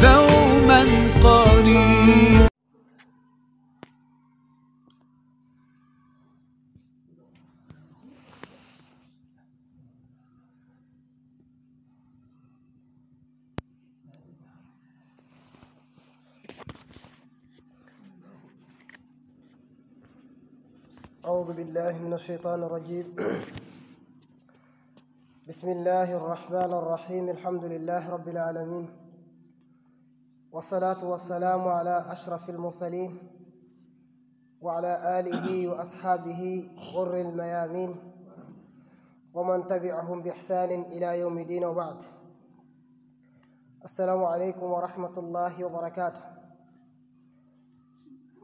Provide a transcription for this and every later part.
دوما قريب. أعوذ بالله من الشيطان الرجيم. بسم الله الرحمن الرحيم. الحمد لله رب العالمين، والصلاة والسلام على أشرف المرسلين وعلى آله وأصحابه غر الميامين ومن تبعهم بإحسان إلى يوم الدين، وبعد. السلام عليكم ورحمة الله وبركاته.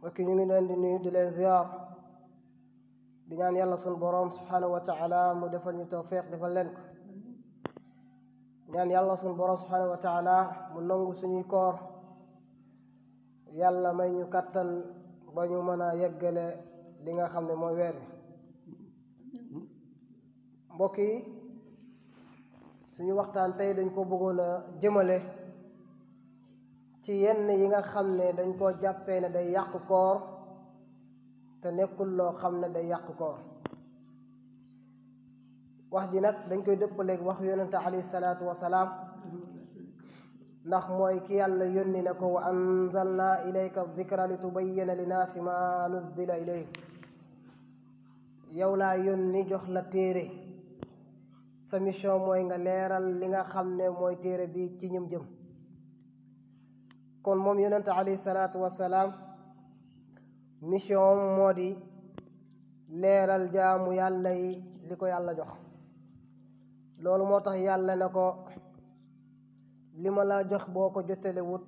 وكن يمين di leen ziar di ñaan yàlla sunu boroom subhanahu wa taala mu defal ñu tawfiq defal leen ko. ñaan yàlla sunu boroom subhanahu wa taala mu nangu suñuy koor, yàlla may ñu kattan ba ñu mën a yeggale li nga xam ne mooy weer wi. mbokk yi, suñu waxtaan tey dañ ko bëggoon a jëmale ci yenn yi nga xam ne dañ koo jàppee ne day yàq koor te nekkul loo xam ne day yàq koor. wax ji nag dañ koy dëppaleeg wax yonente alayhi salaatu wasalaam, ndax mooy ki yàlla yónni ne ko wa anzalna ilayka dikra li tubayyina linnaasi ma nuzzila ilayhim. yow laa yónni jox la téere, sa mission mooy nga leeral li nga xam ne mooy téere bi ci ñum jëm. kon moom yonente alayhi salaatu wasalaam mission moo di leeral jaamu yàlla yi li ko yàlla jox. loolu moo tax yàlla ne ko li ma la jox boo ko jotale wut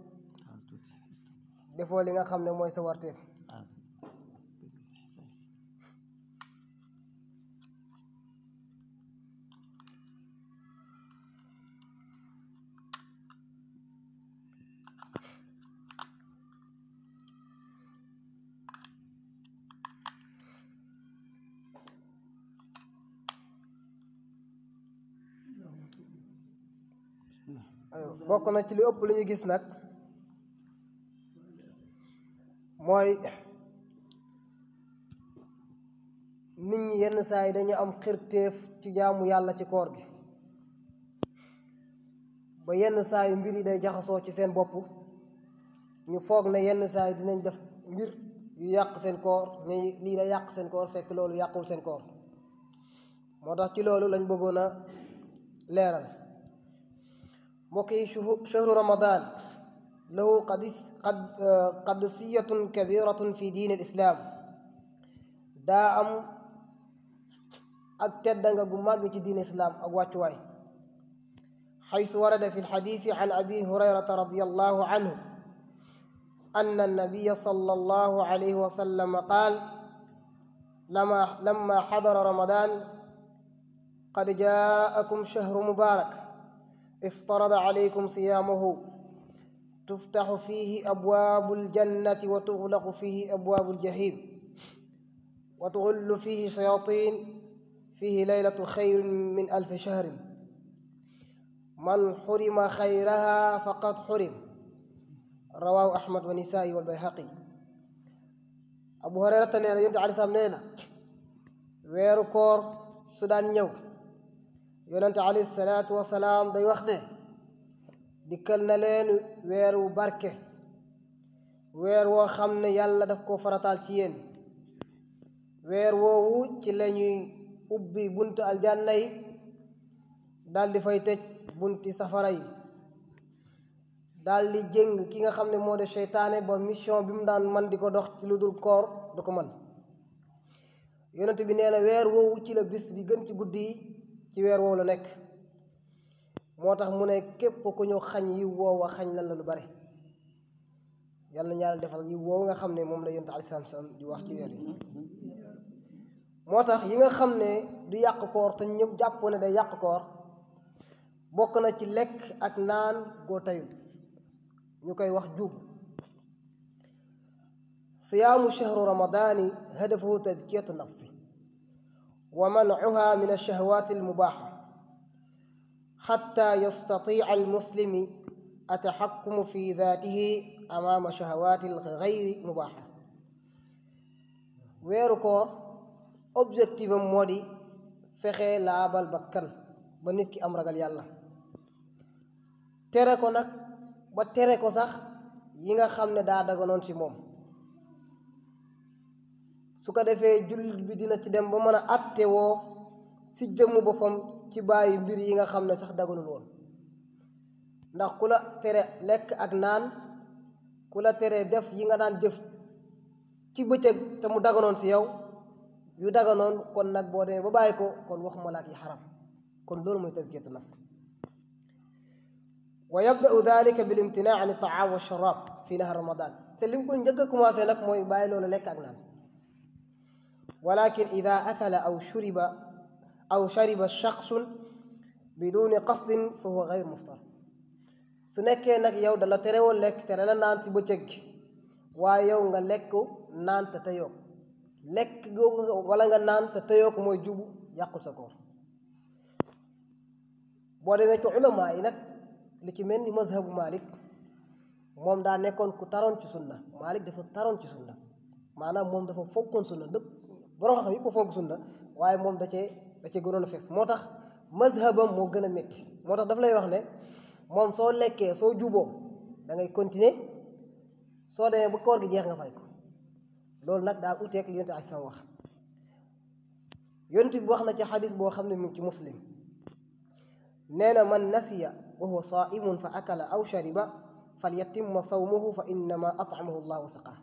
defoo li nga xam ne mooy sa warteef. bokk na ci li ëpp li ñu gis nag mooy nit ñi yenn saa yi dañu am xirteef ci jaamu yàlla ci koor gi, ba yenn saa yi mbir yi day jaxasoo ci seen bopp. ñu foog ne yenn saa yi dinañ def mbir yu yàq seen koor, ne lii day yàq seen koor, fekk loolu yàqul seen koor. moo tax ci loolu lañ bëggoon a leeral. mbokk yi, shahru ramadan lahu qadisiyatun kabiratun fi diin al islam. daa am ak teddanga gu màgg ci diin islam ak wàccuwaay. xaysu warada fi lxadisi an abi hurayrata radiallahu anhu anna annabiya sallallahu alayhi wa sallam qaal lamma xadara ramadan qad jaakum shahru mubarak افترض عليكم صيامه تفتح فيه أبواب الجنة وتغلق فيه أبواب الجحيم وتغل فيه شياطين فيه ليلة خير من 1000 شهر من حرم خيرها فقد حرم. رواه أحمد والنسائي والبيهقي. أبو هريرة نينا يونت عليه السلام نينا weeru koor su daan ñëw, yonente alayhi salaatu wasalaam day wax ne dikkal na leen weer wu barke, weer woo xam ne yàlla daf ko farataal ci yéen. weer woowu ci lañuy ubbi buntu aljanna yi, daal di fay tëj bunti safara yi, daal di jëng ki nga xam ne moo de seytaane ba mission bi mu daan man di ko dox ci lu dul koor du ko man. yonente bi nee na weer woowu ci la bis bi gën ci guddi yi ci weer woowu la nekk. moo tax mu ne képp ku ñu xañ yi woowa xañ la lu bare. yal na ñaar defal yi woowu nga xam ne moom la yonent alayhi salaam di wax ci weer yi. moo tax yi nga xam ne du yàq koor te ñëpp jàpp ne day yàq koor bokk na ci lekk ak naan goo tayul, ñu koy wax juub. siyaamu shahru ramadaani hadafuhu tazkiyatu nafsi wa mancuha min alshahwaati almubaaxa xatta yastatia almuslimi ataxakkumu fi daatihi amaama shahawaati alxayri mubaaxa weeru koor objectif am moo di fexe laabal bakkan ba nit ki am ragal yàlla tere ko nag ba tere ko sax yi nga xam ne daa daganoon ci moom su ko defee jullit bi dina ci dem ba mën a àtte woo ci jëmm boppam ci bàyyi mbir yi nga xam ne sax daganul woon ndax ku la tere lekk ak naan ku la tere def yi nga daan jëf ci bëccëg te mu daganoon ci yow yu daganoon kon nag boo demee ba bàyyi ko kon waxuma la ak yi xaram kon loolu mooy tazkiyatu nafs wa yabda'u dalika bil imtinaa an at-ta'am wa sharab fi nahar ramadan te lim ko njëkk a commencé nag mooy bàyyi loolu lekk ak naan walakin ida akala aw shariba shaxsun biduni qasdin fa huwa gayr muftar su nekkee nag yow dala tere woon lekk tere la naan ci bëccëg gi waaye yow nga lekk naan te teyoo lekk googu wala nga naan te teyoo ko mooy jubu yàqul sa koor boo demee ci ulama yi nag li ci mel ni mazhabu Malik moom daa nekkoon ku taroon ci sunna Malik dafa taroon ci sunna maanaam moom dafa fonkoon sunna dëpp borom xam yi ko fonk sunna waaye moom da cee gënoon a fees moo tax mazhabam moo gën a métti moo tax daf lay wax ne moom soo lekkee soo juboo da ngay continuer soo demee ba koor gi jeex nga fay ko loolu nag daa uteeg li yonent ay wax yonent bi wax na ci xadis boo xam ne mu ngi ci muslim nee na man nasiya wa huwa saimun fa akala aw shariba falyatimma sawmuhu fa innama at'amahu llahu wa saqaa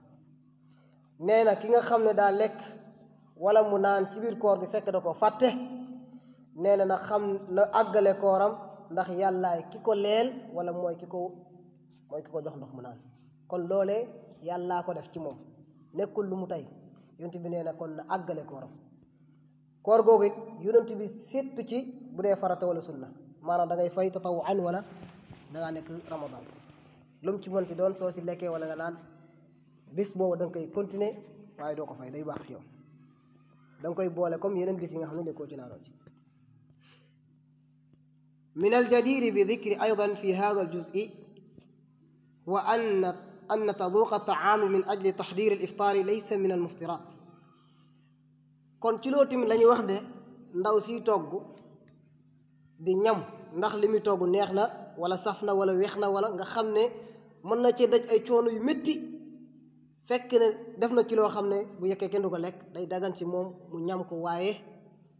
nee na ki nga xam ne daa lekk wala mu naan ci biir koor gi fekk da ko fàtte nee na xam na àggale kooram ndax yàllaay ki ko leel wala mooy ki ko jox ndox mu naan kon loolee yàllaa ko def ci moom nekkul lu mu tey yonent bi nee na kon na àggale kooram koor googu it yonent bi séttu ci bu dee farata wala sunna maanaam da ngay fay tatawuan wala da ngaa nekk ramadan lu mu ci mën ci doon soo si lekkee wala nga naan bis boobu da nga koy continuer waaye doo ko fay day baax si yow da nga koy boole comme yeneen bis yi nga xam ne lekkoo ci naanoo ci من الجدير بذكر أيضا في هذا الجزء وأن تذوق الطعام من أجل تحضير الإفطار ليس من المفطرات kon ci loolu tamit la ñuy wax de ndaw siy togg di ñam ndax li muy togg neex na wala saf na wala weex na wala nga xam ne mën na cee daj ay coono yu métti fekk ne def na ci loo xam ne bu yekkee kenn du ko lekk day dagan ci moom mu ñam ko waaye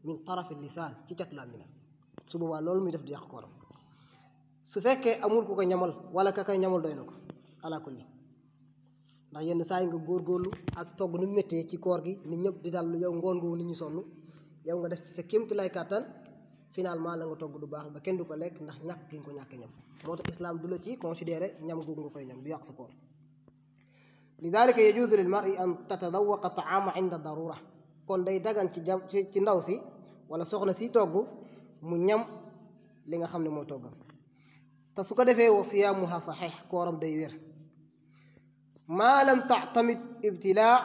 min tarafi lisaan ci cat làmmiñ su boobaa loolu muy def di yàq kooram su fekkee amul ku ko ñamal wala ka koy ñamal doy na ko ala kulli ndax yenn saa yi nga góorgóorlu ak togg nu méttee ci koor gi nit ñëpp di dal yow ngoon gu nit ñi sonn yow nga def ci sa kéemti lay kàttan finalement la nga togg du baax ba kenn du ko lekk ndax ñàkk gi nga ko ñàkk ñam moo tax islam du la ci considéré ñam googu nga koy ñam du yàq sa koor lidalika yajuuzu lil mar'i an tatadawaqa taama inda darura kon day dagan ci ndaw si wala soxna si togg mu ñam li nga xam ne mooy toggam te su ko defee wa siyaamuha saxiix kooram day wér maa lam tactamid ibtilaa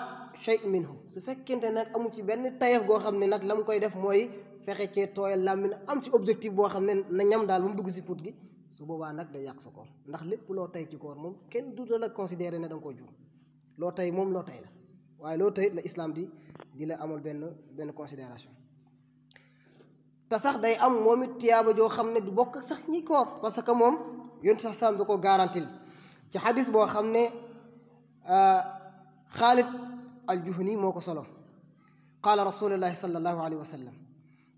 shay minhu su fekkente nag amu ci benn tayef goo xam ne nag la mu koy def mooy fexe cee tooyal làmmiñ am ci objectif boo xam ne na ñam daal ba mu dugg si put gi su boobaa nag day yàq sa koor ndax lépp loo tey ci koor moom kenn du la considéré ne da nga koo jur loo tey moom loo tey la waaye loo tey la islam di la amul benn considération te sax day am moom it tiyaaba joo xam ne du bokk sax ñi koor parce que moom yonent sax saam da ko garantil ci xadis boo xam ne Xaalid al-Juhani moo ko solo qaala rasulullahi sallallahu alayhi wa sallam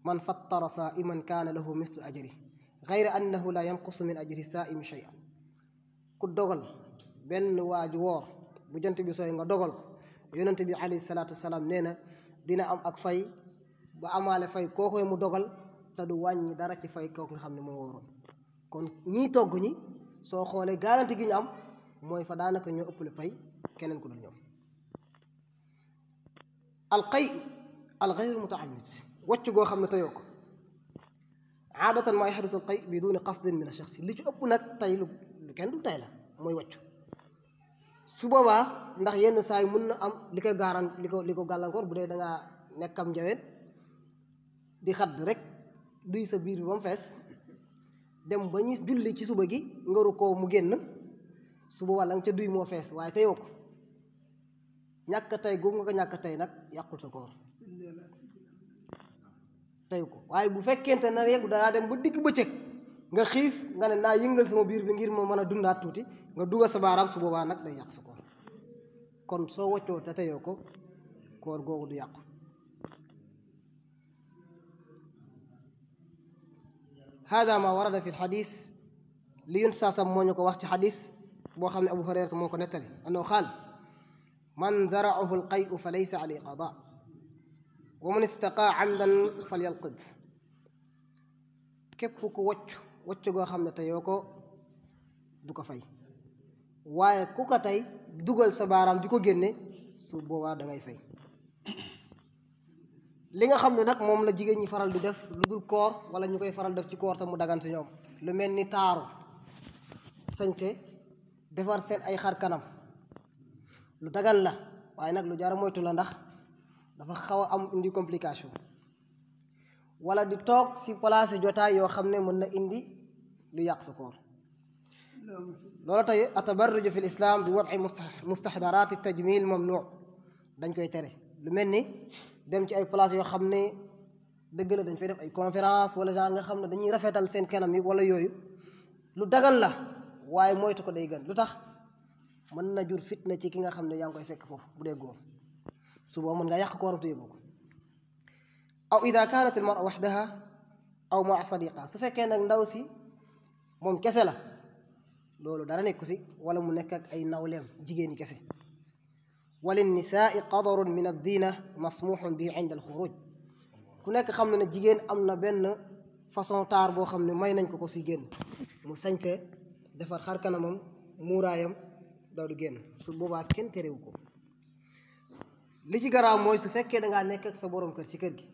man fattara saa'iman kaana lahu mislu ajri gayra annahu la yanqusu min ajri saa'imi shay'an ku dogal benn waaju woor bu jant bi sooy nga dogal ko yonent bi alayhi salaatu wasalaam nee na dina am ak fay ba amaale fay kooku mu dogal te du wàññi dara ci fay kooku nga xam ne moo wóoroon kon ñii togg ñi soo xoolee garanti gi ñu am mooy fa daanaka ñoo ëppale fay keneen ku dul ñoom alqay alxayru mutaamid wàcc goo xam ne teyoo ko aadatan ma yaxdisu alqay biduni qasdin min ash-shakhs li ci ëpp nag tey lu kenn du tey la mooy wàccu su boobaa ndax yenn saa yi mën na am li ko gàllankoor bu dee da ngaa nekkam njaween di xadd rek duy sa biir bi ba mu fees dem ba ñu julli ci suba gi nga rukkoo mu génn su boobaa la nga ca duy moo fees waaye teyoo ko ñàkk tey googu nga ko ñàkk tey nag yàqul sa koor teyu ko waaye bu fekkente ne yeggu danaa dem ba digg bëccëg nga xiif nga ne naa yëngal sama biir bi ngir ma mën a dundaat tuuti nga dugal sa baaraam su boobaa nag day yàq sa koor kon soo woccoo te teyoo ko koor googu du yàqu hada ma warada fi lxadis li yun saasam moo ñu ko wax ci xadis boo xam ne abu hurayrata moo ko nettali annahu qaal man zaraahu alqayu fa laysa alayhi qada wa man istaqaa amdan falyalqid képp ku wocc goo xam ne teyoo ko du ko fay waaye ku ko tey dugal sa baaraam di ko génne su boobaa da ngay fay li nga xam ne nag moom la jigéen ñi faral di def lu dul koor wala ñu koy faral def ci koor te mu dagan si ñoom lu mel ni taaru sañse defar seen ay xar kanam lu dagan la waaye nag lu jar a moytu la ndax dafa xaw a am indi complication wala di toog si place jotaay yoo xam ne mën na indi lu yàq sa koor loolu tey atabarruju fi lislaam bi wad'i mustaxdaraati tajmil mamnu dañ koy tere lu mel ni dem ci ay place yoo xam ne dëgg la dañ fay def ay conférence wala genre nga xam ne dañuy rafetal seen kanam yi wala yooyu lu dagan la waaye moytu ko day gën lu tax mën na jur fitna ci ki nga xam ne yaa ngi koy fekk foofu bu dee góor su boobu mën ngaa yàq kooram te yëgoo ko aw ida kaanat al mar'a waxdaha aw maa sadiqa su fekkee nag ndaw si moom kese la loolu dara nekku si wala mu nekk ak ay nawleem jigéen ñi kese walinnisaai qadarun min addiina masmuxun bi inda alxuruj ku nekk xam ne ne jigéen am na benn façon taar boo xam ne may nañ ko suy génn mu sañse defar xar kanamam muuraayam daw du génn su boobaa kenn terewu ko li ci garaaw mooy su fekkee dangaa nekk ak sa borom kër ci kër gi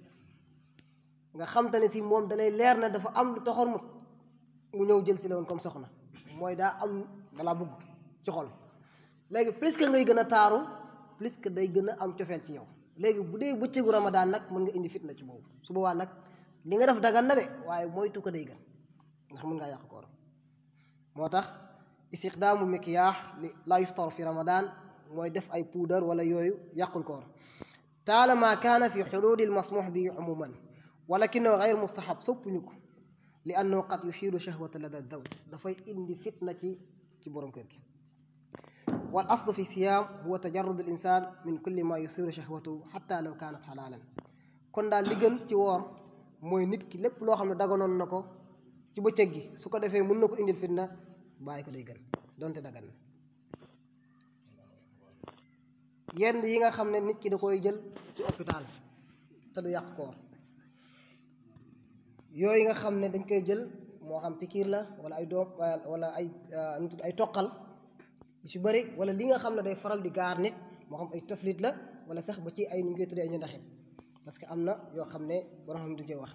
nga xam te ne si moom dalay leer na dafa am lu taxoon mu ñëw jël si la woon comme soxna mooy daa am dalaa bugg ci xol léegi plus que ngay gën a taaru plus que day gën a am cofeel ci yow léegi bu dee bëccëgu ramadaan nag mën nga indi fitna ci boobu su boobaa nag li nga def dagan na de waaye moytu ko day gën ndax mën ngaa yàq koor moo tax istiqdaamu mikyaax li laa yuftaru fi ramadan mooy def ay puudar wala yooyu yàqul koor taalama kaana fi xuduudi almasmuux bi umuman walakinahu gayr mustahab soppuñu ko li annahu qad yushiru shahwata lada zawj dafay indi fitna ci borom kër gi wal aslu fi siyaam huwa tajarrud al insan min kulli ma yusiru shahwatahu xatta law kaanat xalaalan kon daal li gën ci woor mooy nit ki lépp loo xam ne daganoon na ko ci bëccëg gi su ko defee mën na ko indil fitna bàyyi ko day gën donte dagan na yenn yi nga xam ne nit ki da koy jël ci hôpital te du yàq koor yooyu nga xam ne dañ koy jël moo xam pikiir la wala ay doom wala ay toqal yu si bëri wala li nga xam ne day faral di gaar nit moo xam ay taflit la wala sax ba ci ay nu ñu koy tuddee ay ñandaxit parce que am na yoo xam ne borom xam di cee wax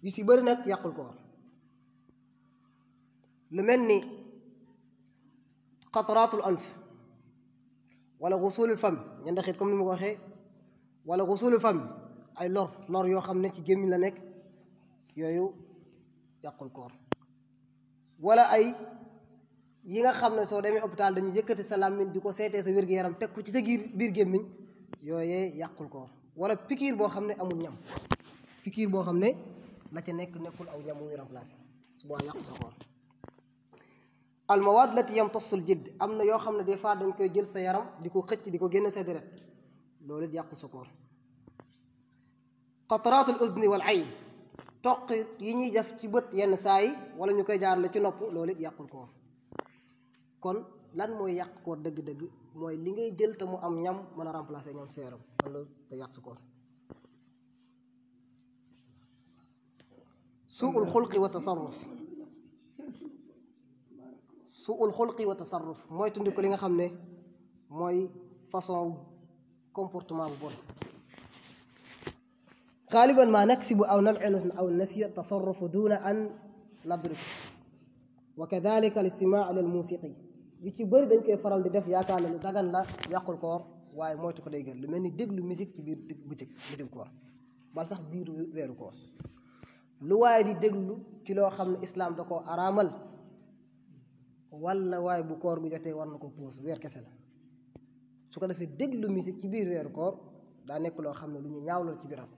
yu si bëri nag yàqul koor lu mel ni qataraatul anf wala xusulul fam ñandaxit comme ni ma ko waxee wala xusulul fam ay lor yoo xam ne ci gémmiñ la nekk yooyu yàqul koor wala ay yi nga xam ne soo demee hôpital dañuy yëkkati sa làmmiñ di ko seetee sa wér-gu-yaram teg ko ci sa biir gémmiñ yooyee yàqul koor wala pikiir boo xam ne amul ñam pikiir boo xam ne la ca nekkul aw ñam muy remplacé su boobaa yàqu sa koor al mawaad lati yamtassul jild am na yoo xam ne des fois dañ koy jël sa yaram di ko xëcc di ko génne sa deret loolu it yàqul sa koor qataraatul uzni wal ayn toq yi ñuy def ci bët yenn saa yi wala ñu koy jaarale ci nopp loolu it yàqul koor kon lan mooy yàq koor dëgg-dëgg mooy li ngay jël te mu am ñam mën a remplacer ñam sa yaram loolu te yàq sa koor suul xulqi wa tasarruf mooy tundi ko li nga xam ne mooy façon comportement bu bon غالبا ما نكسب أو نلعن أو نسي التصرف دون أن ندرك وكذلك الاستماع للموسيقى yu ci bëri dañ koy faral di def yaakaar ne lu dagan la yàqul koor waaye moytu ko day gën lu mel ni déglu musique ci biir bëccëg koor bal sax biir weeru koor lu waaye di déglu ci loo xam ne islaam da koo araamal walla waaye bu koor gu jotee war na ko puus weer kese la su ko defee déglu musique ci biir weeru koor daa nekk loo xam ne lu ñu ñaaw la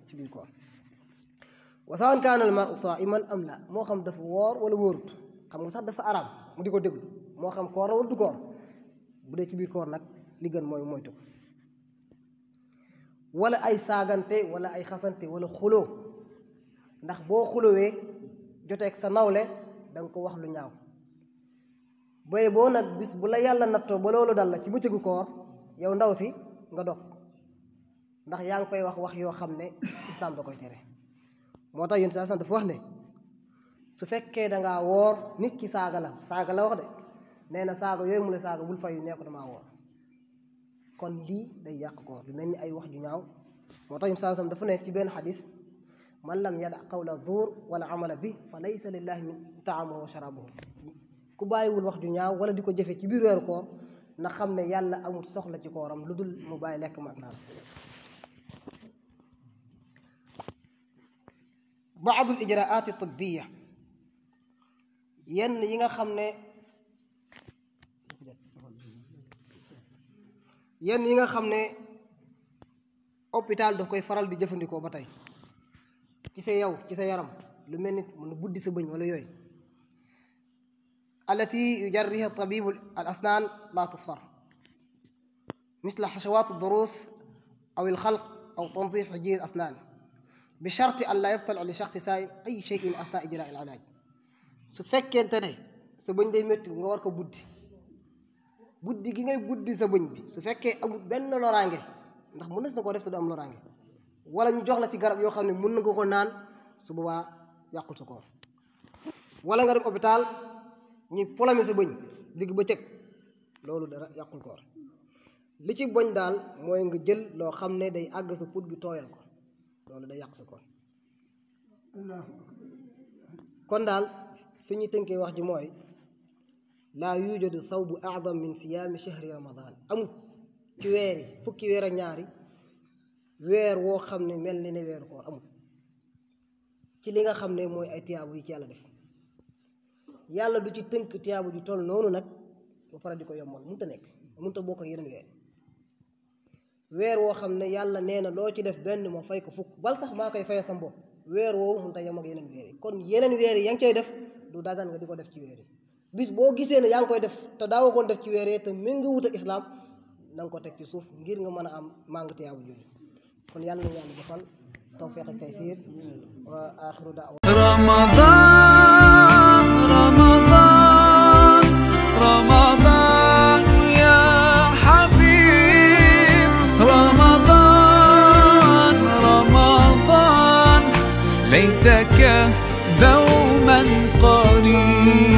ci biir koor wa sawan kaana al mar'u saa'iman am la moo xam dafa woor wala wóorut xam nga sax dafa araam mu di ko déglu moo xam koor la wala du koor bu dee ci biir koor nag li gën mooy moytu ko wala ay saagante wala ay xasante wala xuloo ndax boo xulowee joteeg sa nawle danga ko wax lu ñaaw boye boo nag bis bu la yàlla nattoo ba loolu dal la ci bëccëgu koor yow ndaw si nga dog ndax yaa ngi fay wax yoo xam ne islaam da koy tere moo tax yéen saa sant dafa wax ne su fekkee dangaa woor nit ki saaga la wax de nee na saaga yooyu mu la saaga bul fayu nee ko damaa woor kon lii day yàq koor lu mel ni ay wax ju ñaaw moo tax yéen saa sant dafa ne ci benn xadis man lam yada qawla zuur wala amala bi fa laysa lillahi min taamuhu wa sharabuhu ku bàyyiwul wax ju ñaaw wala di ko jëfe ci biir weeru koor na xam ne yàlla amul soxla ci kooram lu dul mu bàyyi lekk ma ak naan baadu al ijraat tibbiya yenn yi nga xam ne hôpital daf koy faral di jëfandikoo ba tey ci sa yaram lu mel ni mun buddi sa bëñ wala yooyu التي يجريها الطبيب الأسنان لا تغفر مثل حشوات الضروس أو الخلق أو تنظيف حجير الأسنان بشرط أن لا يبطل لشخص سائم أي شيء أثناء إجراء العلاج su fekkente ne sa bëñ day métti nga war ko buddi gi ngay buddi sa bëñ bi su fekkee amul benn loraange ndax mën na ko def te du am loraange wala ñu jox la ci garab yoo xam ne mën na ko naan su boobaa yàqul sa koor wala nga dem hôpital ñuy polame sa bëñ digg ba cëg loolu dara yàqul koor li ci boñ daal mooy nga jël loo xam ne day àgg sa put gi tooyal ko loolu day yàq sa koor kon daal fi ñuy tënkee wax ji mooy laa yujadu thawbu a'zam min siyaami shahri ramadan amut ci weer yi fukki weer ak ñaari weer woo xam ne mel ni ne weeru koor amut ci li nga xam ne mooy ay tiyaabu yi ci yàlla def yàlla du ci tënk tiyaabu ju toll noonu nag ba pare di ko yombal mënut a bokk ak yeneen weer woo xam ne yàlla nee na loo ci def benn ma fay ko fukk bal sax maa koy fayee sa bopp weer woowu mënut a yem ak yeneen weer yi kon yeneen weer yi yaa ngi koy def du dagan nga di ko def ci weer yi bis boo gisee ne yaa ngi koy def te daawoo koon def ci weer yi te méngoowut ak islaam na nga ko teg ci suuf ngir nga mën a am màng tiyaabu jooju kon yàlla na yàlla defal tawfiq ak taysiir wa axiru da'wa رمضان يا حبيب رمضان ليتك دوما قريب